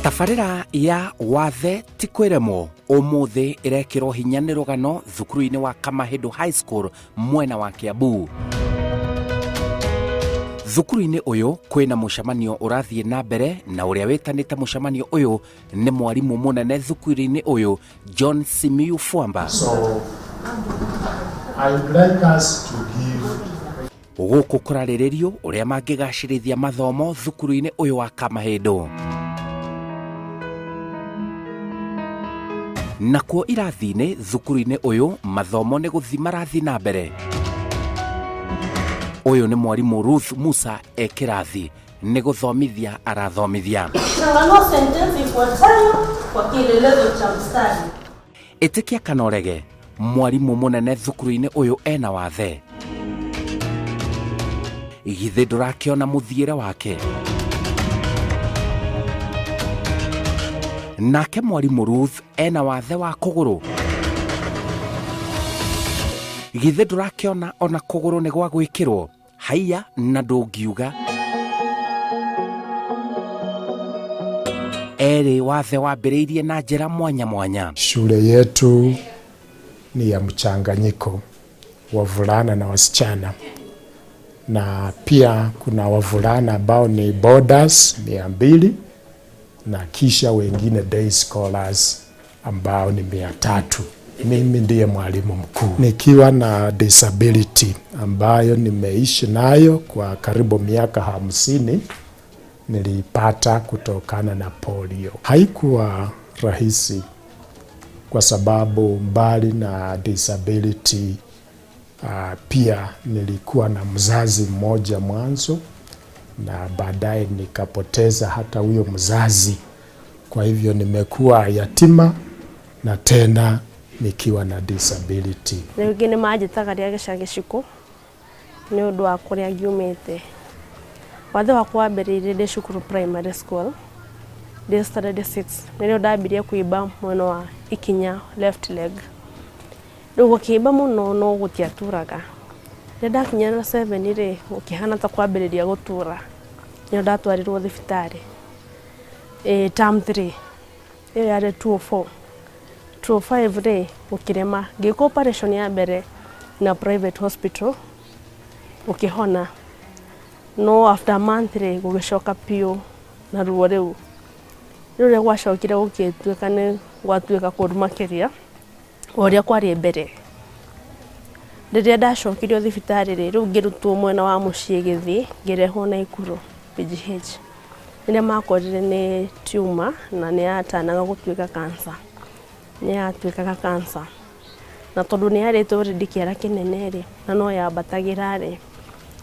Tabarĩra ya Wathe ti kwĩremwo ũmũthĩ ĩrekĩrwo hinya nĩ rũgano thukuru-inĩ wa Kamahĩndũ High School mwena wa Kiambu. Thukuru-inĩ ũyũ kwĩna mũcemanio ũrathiĩ na mbere na ũrĩa wĩtanĩte mũcemanio ũyũ nĩ mwarimũ mũnene thukuru-inĩ ũyũ John Simiyu Fwamba. So I would like us to give Gũkũ kũrarĩrĩrio ũrĩa mangĩgacĩrithia mathomo thukuru-inĩ ũyũ wa Kamahĩndũ. Nakuo irathi-inĩ thukuru-inĩ ũyũ mathomo nĩ gũthi marathi na mbere. Ũyũ nĩ mwarimũ Ruth Musa e kĩrathi nĩ gũthomithia arathomithia. Changanua sentensi ifuatayo kwa kielelezo cha mstari. Ĩtĩkia kana ũrege, mwarimũ mũnene thukuru-inĩ ũyũ ena wathe. Githĩ ndũrakĩona mũthiĩre wake? Nake mwarimũ Ruth ena wathe wa kũgũrũ. Githĩ ndũrakĩona ona kũgũrũ nĩ gwa gwĩkĩrwo? Haiya na ndũngiuga. Erĩ wathe wambĩrĩirie na njĩra mwanya mwanya. Shule yetu ni ya mchanganyiko wavulana na wasichana, na pia kuna wavulana ambao ni boarders 200 na kisha wengine day scholars ambao ni 300. Mimi ndiye mwalimu mkuu nikiwa na disability ambayo nimeishi nayo kwa karibu miaka 50. Niliipata kutokana na polio. Haikuwa rahisi kwa sababu mbali na disability pia nilikuwa na mzazi mmoja mwanzo na baadaye nikapoteza hata huyo mzazi. Kwa hivyo nimekuwa yatima na tena nikiwa na disability. Rĩngĩ nĩ manjĩtaga rĩa gĩcagĩcikũ nĩ ũndũ wa kũrĩa ngiumĩte. Wathe wakwa wambĩrĩirie ndĩ cukuru primary school ndĩ standard 6, nĩrĩo ndambirie kũimba mwena wa ikinya, left leg. Rĩu gũkĩimba mũno no gũtiaturaga. Rĩrĩa ndakinya na 7 rĩ, gũkĩhana ta kwambĩrĩria gũtura, nĩrĩo ndatwarirwo thibitarĩ term 3, ĩyo yarĩ 204 205 rĩ, gũkĩrema. Ngĩkwo operation ya mbere na private hospital, gũkĩhona, no after a month rĩ, gũgĩcoka biũ na ruo. Rĩu rĩrĩa gwacokire gũgĩtuĩka nĩ gwatuĩka kũũru makĩria o ũrĩa kwarĩ mbere. Rĩrĩa ndacokirio thibitarĩ rĩ, rĩu ngĩrutwo mwena wa mũciĩ gĩthiĩ ngĩrehwo Naikuru PGH, rĩrĩa makorire nĩ tumor na nĩ yatanaga gũtuĩka cancer, nĩ yatuĩkaga cancer, na tondũ nĩ yarĩte already kĩara kĩnene rĩ, na no yambatagĩra rĩ,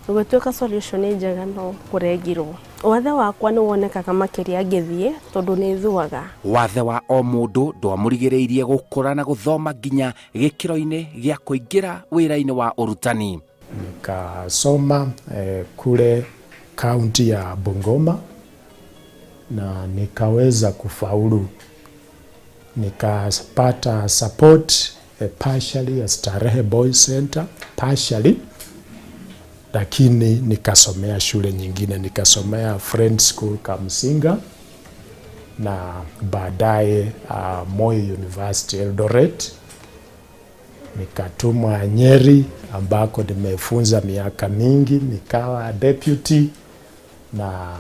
gũgĩtuĩka solution njega no kũrengirwo. Wathe wakwa nĩ wonekaga makĩria ngĩthiĩ tondũ nĩ thuaga. Wathe wa o mũndũ ndwamũrigĩrĩirie gũkũra na gũthoma nginya gĩkĩro-inĩ gĩa kũingĩra wĩra-inĩ wa ũrutani. Nikasoma kule kaunti ya Bungoma na nikaweza kufaulu, nikapata support partially ya Starehe Boys Center partially, lakini nikasomea shule nyingine, nikasomea Friends School Kamsinga na baadaye Moi University Eldoret. Nikatumwa Nyeri ambako nimefunza miaka mingi, nikawa deputy na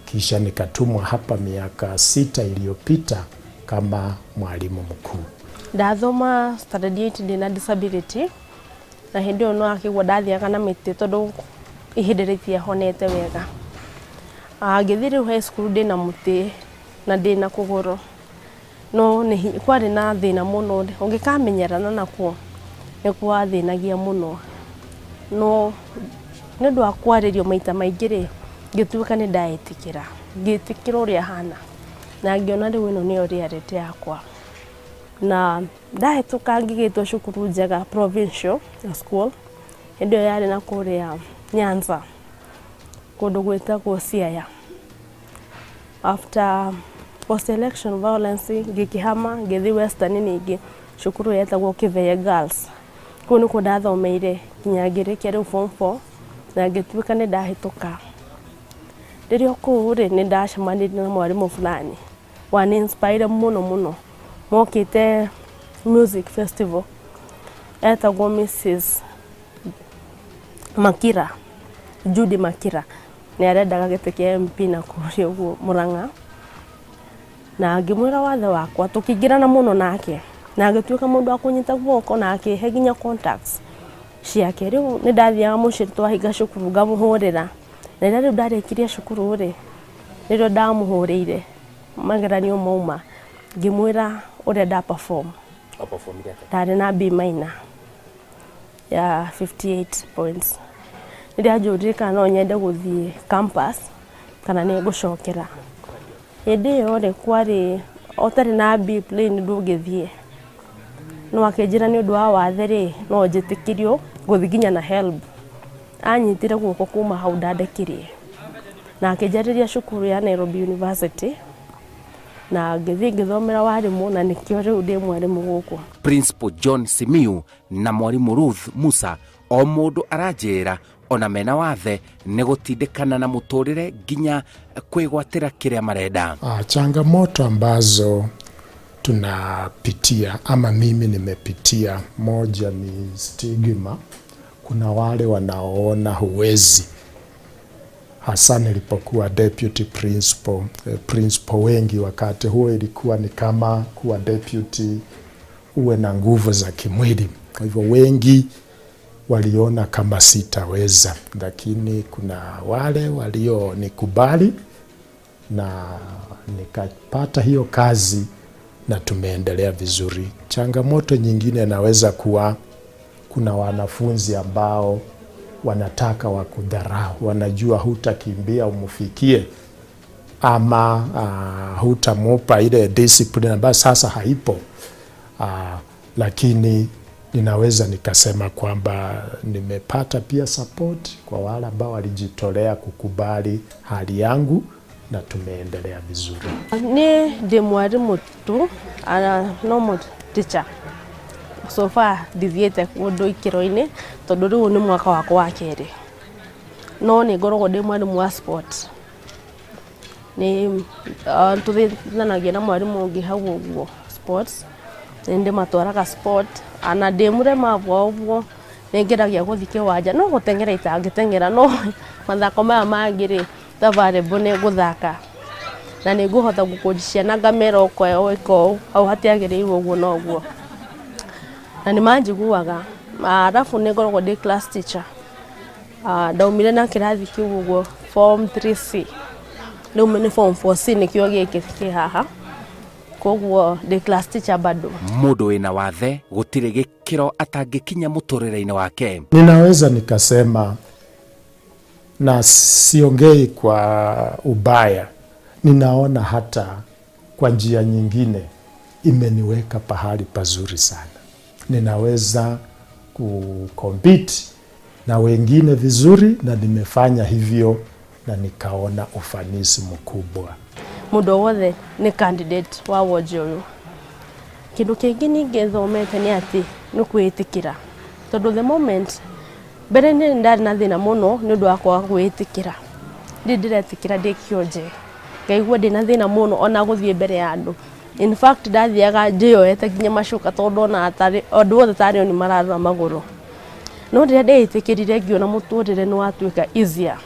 kisha nikatumwa hapa miaka 6 iliyopita kama mwalimu mkuu. Ndathoma standard 8 ndĩna disability, na hĩndĩ ĩyo no akĩgua ndathiaga na mĩtĩ tondũ ihinda rĩtiahonete wega. Ngĩthiĩ rĩu high school ndĩna mũtĩ na ndĩna kũgũrũ, no nĩ kwarĩ na thĩna mũno, ũngĩkamenyerana nakuo nĩ gwathĩnagia mũno, no nĩ ũndũ wa kwarĩrio maita maingĩ rĩ, ngĩtuĩka nĩ ndaĩtĩkĩra, ngĩtĩkĩra ũrĩa hana na ngĩona rĩu ĩno nĩyo reality yakwa. Na ndahĩtũka ngĩgĩtwo cukuru njega, provincial school, hĩndĩ ĩyo yarĩ na kũrĩa Nyanza, kũndũ gwĩtagwo Siaya. After post election violence ngĩkĩhama ngĩthiĩ Western ningĩ, cukuru yetagwo Kĩbeye Girls. Kũu nĩkuo ndathomeire nginya ngĩrĩkia rĩu form 4 na ngĩtuĩka nĩ ndahĩtũka. Rĩrĩa kũu rĩ, nĩ ndacemanirie na mwarimũ fulani. Wani inspire mũno mũno, mokĩte music festival, etagwo Mrs Makira, Judy Makira, nĩ arendaga gĩtĩ kĩa MP na kũrĩa ũguo Murang'a, na ngĩmwĩra wathe wakwa, tũkĩingĩrana mũno nake na agĩtuĩka mũndũ wa kũnyita guoko na akĩhe nginya contacts ciake. Rĩu nĩ ndathiaga mũciĩ, twahinga cukuru ngamũhũrĩra, na rĩrĩa rĩu ndarĩkirie cukuru rĩ, nĩrĩo ndamũhũrĩire mageranio mauma, ngĩmwĩra ũrĩa nda perform. Ndarĩ na B minor ya 58 points. Rĩrĩa anjũririe kana no nyende gũthiĩ campus kana nĩ ngũcokera, hĩndĩ ĩyo rĩ, kwarĩ ũtarĩ na B plain ndũngĩthiĩ, no akĩnjĩra nĩ ũndũ wa wathe rĩ, no njĩtĩkĩrio gũthiĩ nginya na HELB. Anyitire guoko kuma hau ndandekirie na akĩnjarĩria cukuru ya Nairobi University, na ngĩthiĩ ngĩthomera warimũ, na nĩkĩo rĩu ndĩ mwarimũ gũkũ. Principal John Simiu na mwarimũ Ruth Musa, o mũndũ aranjĩra ona mena wathe nĩ gũtindĩkana na mũtũrĩre nginya kwĩgwatĩra kĩrĩa marenda. Changamoto ambazo tunapitia ama mimi nimepitia, moja ni stigma. Kuna wale wanaoona huwezi, hasa nilipokuwa deputy principal. Principal wengi wakati huo ilikuwa ni kama kuwa deputy uwe na nguvu za kimwili, kwa hivyo wengi waliona kama sitaweza, lakini kuna wale walionikubali na nikapata hiyo kazi na tumeendelea vizuri. Changamoto nyingine inaweza kuwa kuna wanafunzi ambao wanataka wakudharau, wanajua hutakimbia umfikie ama hutamupa ile discipline ambayo sasa haipo. Lakini ninaweza nikasema kwamba nimepata pia support kwa wale ambao walijitolea kukubali hali yangu na tumeendelea vizuri. Niĩ ndĩ mwarimũ tu, normal teacher. So far ndithiĩte kũndũ ikĩro-inĩ tondũ rĩu nĩ mwaka wakwa wa kerĩ, no nĩ ngoragwo ndĩ mwarimũ wa sport. Nĩ tũthithanagia na mwarimũ ũngĩ hau ũguo sports, nĩ ndĩmatwaraga sport, ana ndĩ mũlemavu o ũguo nĩ ngeragia gũthiĩ kĩwanja, no gũteng'era itangĩteng'era, no mathako maya mangĩ rĩ, ta volleyball nĩ ngũthaka na nĩ ngũhota gũkũnji ciana, ngamera ũkoya ũĩka ũũ, hau hatiagĩrĩirwo ũguo na ũguo, na nĩ manjiguaga. Arabu nĩ ngoragwo ndĩ class teacher. Ndaumire na kĩrathi kĩu ũguo form 3C, rĩu nĩ form 4C nĩkĩo gĩkĩ kĩ haha, koguo ndĩ class teacher bado. Mũndũ wĩna wathe gũtirĩ gĩkĩro atangĩkinya mũtũrĩre-inĩ wake. Ninaweza nikasema, na siongei kwa ubaya, ninaona hata kwa njia nyingine imeniweka pahali pazuri sana. Ninaweza kucompete na wengine vizuri, na nimefanya hivyo na nikaona ufanisi mkubwa. Mũndũ o wothe nĩ candidate wa wonje ũyũ. Kĩndũ kĩngĩ ningĩ thomete nĩ atĩ nĩ kwĩĩtĩkĩra, tondũ the moment mbere nĩ ndarĩ na thĩna mũno nĩ ũndũ wa kwaga kwĩĩtĩkĩra, ndĩ ndĩretĩkĩra ndĩ kĩonje, ngaigua ndĩna thĩna mũno ona gũthiĩ mbere ya andũ. In fact, ndathiaga ndĩyoete nginya macuka, tondũ ona tarĩ andũ othe tarĩ o nĩ mararora magũrũ. No rĩrĩa ndĩĩtĩkĩrire, ngĩona mũtũrĩre nĩ watuĩka easier,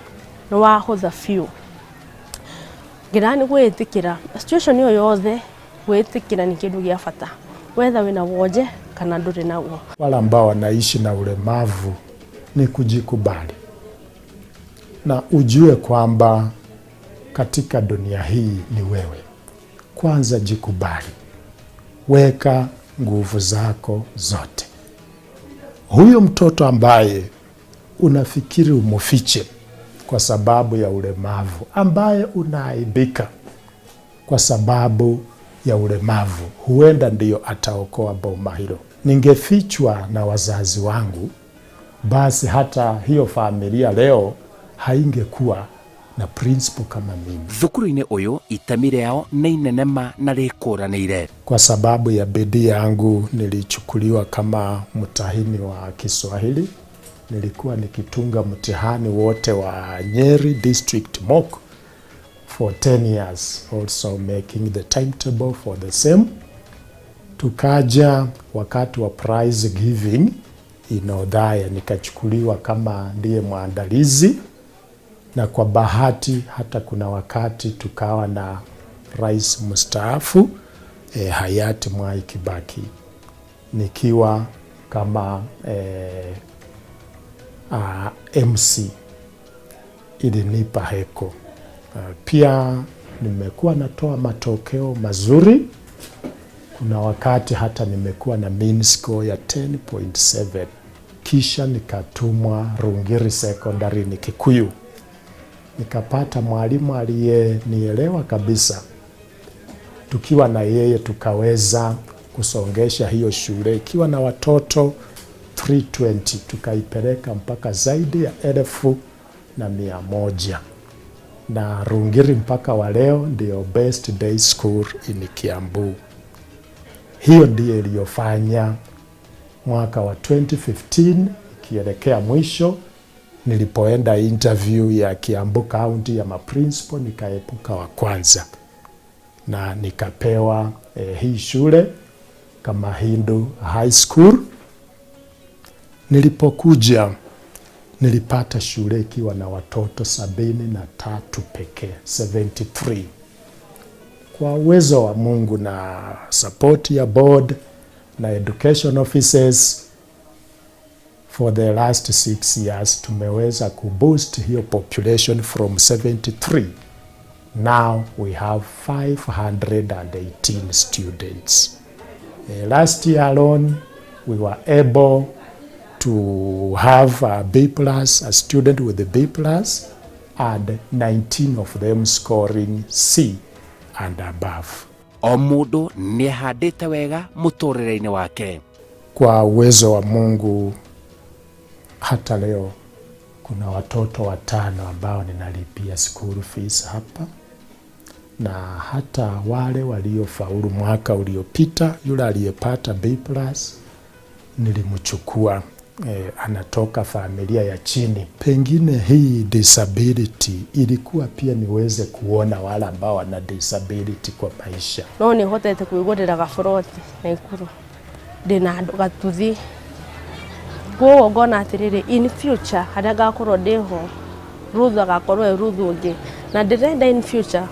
nĩ wahũtha biũ. Ngĩraga nĩ gwĩĩtĩkĩra situation ĩyo yothe, gwĩĩtĩkĩra nĩ kĩndũ gĩa bata, whether wĩna wonje kana ndũrĩ naguo. Wale ambao wanaishi na ulemavu ni kujikubali na ujue kwamba katika dunia hii ni wewe. Kwanza jikubali, weka nguvu zako zote. Huyo mtoto ambaye unafikiri umufiche kwa sababu ya ulemavu, ambaye unaaibika kwa sababu ya ulemavu, huenda ndiyo ataokoa boma hilo. Ningefichwa na wazazi wangu, basi hata hiyo familia leo haingekuwa na principal kama mimi. Thukuru-inĩ ũyũ itemi rĩao nĩ inene ma na rĩkũranĩire. Kwa sababu ya bidii yangu nilichukuliwa kama mtahini wa Kiswahili. Nilikuwa nikitunga mtihani wote wa Nyeri District Mock. For 10 years also making the timetable for the same. Tukaja wakati wa prize giving in Othaya, nikachukuliwa kama ndiye mwandalizi, na kwa bahati hata kuna wakati tukawa na rais mstaafu hayati Mwai Kibaki, nikiwa kama MC, ilinipa heko. Pia nimekuwa natoa matokeo mazuri. Kuna wakati hata nimekuwa na mean score ya 10.7. Kisha nikatumwa Rungiri Secondary ni Kikuyu, nikapata mwalimu aliyenielewa kabisa. Tukiwa na yeye tukaweza kusongesha hiyo shule ikiwa na watoto 320 tukaipeleka mpaka zaidi ya 1,100, na Rungiri mpaka wa leo ndio best day school in Kiambu. Hiyo ndiyo iliyofanya mwaka wa 2015 ikielekea mwisho, nilipoenda interview ya Kiambu County ya maprincipal nikaepuka wa kwanza na nikapewa hii shule kama Hindu High School. Nilipokuja nilipata shule ikiwa na watoto 73 pekee, 73. Kwa uwezo wa Mungu na support ya board na education officers, for the last 6 years tumeweza kuboost hiyo population from 73, now we have 518 students. Last year alone we were able to have a B plus, a student with a B plus, and 19 of them scoring C and above. O mũndũ nĩ ahandĩte wega mũtũrĩre-inĩ wake. Kwa uwezo wa Mungu, hata leo kuna watoto watano ambao ninalipia school fees hapa, na hata wale waliofaulu mwaka uliopita, yule aliyepata B plus nilimchukua. Anatoka familia ya chini. Pengine hii disability ilikuwa pia niweze kuona wale ambao wana disability kwa maisha. No nĩ hotete kwĩgũrĩra gaburoti Naikuru, ndĩna andũ gatuthi, koguo ngona atĩrĩrĩ, in future harĩa ngakorwo ndĩho, Ruth agakorwo e Ruth ũngĩ, na ndĩrenda in future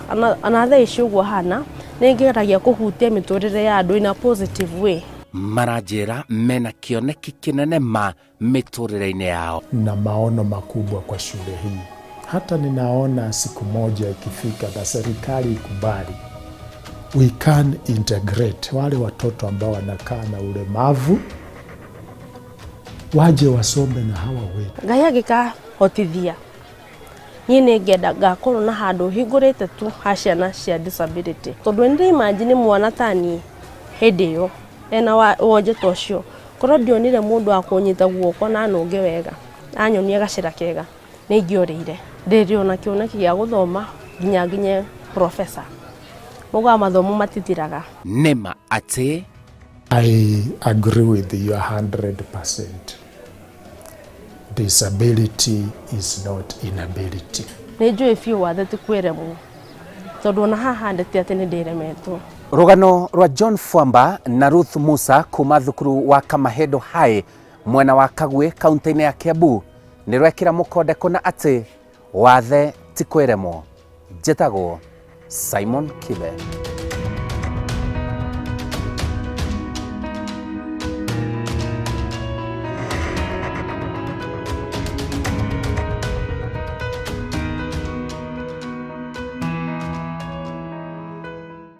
ona thaa ici ũguo hana nĩ ngeragia kũhutia mĩtũrĩre ya andũ in a positive way. Maranjĩra mena kĩoneki kĩnene ma mĩtũrĩre-inĩ yao. Na maono makubwa kwa shule hii. Hata ninaona siku moja ikifika na serikali ikubali, we can integrate wale watoto ambao wanakaa na ulemavu waje wasome na hawa wetu. Ngai angĩkahotithia, niĩ nĩ ngenda ngakorwo na handũ hingũrĩte tu ha ciana cia disability, tondũ nĩ imagine mwana ta niĩ hĩndĩ ĩyo ena wonje ta ũcio, korwo ndionire mũndũ wa kũnyita guoko na nũnge wega, anyonie gacĩra kega, nĩ ingĩorĩire. Ndĩrĩ ona kĩoneki gĩa gũthoma nginya nginye professor. Muga mathomo matithiraga. Nĩma atĩ I agree with you 100%. Disability is not inability. Nĩ njũĩ biũ wathe ti kwĩremwo, tondũ ona haha ndete atĩ nĩ ndĩremetwo. Rũgano rwa John Fwamba na Ruth Musa kuma thukuru wa Kamahedo High mwena wa Kagwe kaunti-inĩ ya Kiambu nĩ rwekĩra mũkonde kũna atĩ wathe ti kwĩremwo. Njĩtagwo Simon Kibe.